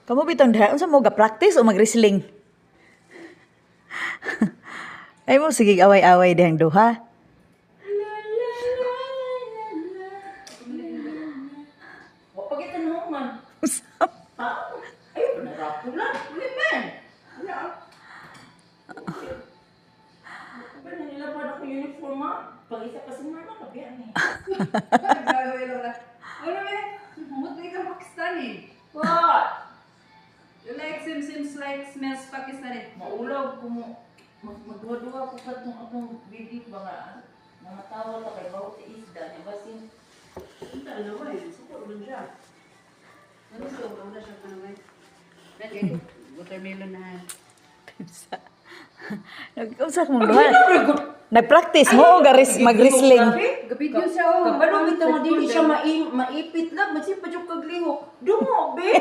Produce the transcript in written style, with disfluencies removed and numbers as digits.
Kamo bitong diha, unsa mo ga-practice o mag-wrestling? Ay mo sige away-away dihang duha. Wa pa kita man. Ah, ay, narapula. Limen. Wala. Ba nila pa ako uniform ha? Pag isa pa sa mama, kabiyan eh. Ano ba? Mutli ka Pakistani. What? You like sim sim like smells Pakistani. Maulaw ko mo. Magduha-duha ko katong akong bibi ba nga mga tawo ta kay bawat isda niya basin. Ano ba eh? Suko rin siya. Ano siya? Wala siya pa naman. Watermelon na. Unsa mo duha? Nag-practice mo o mag-wrestling? Gabidyo siya oh. Kabalo bitaw nga dili siya maipit lang, masin pa jud kag lihok. Dungo be.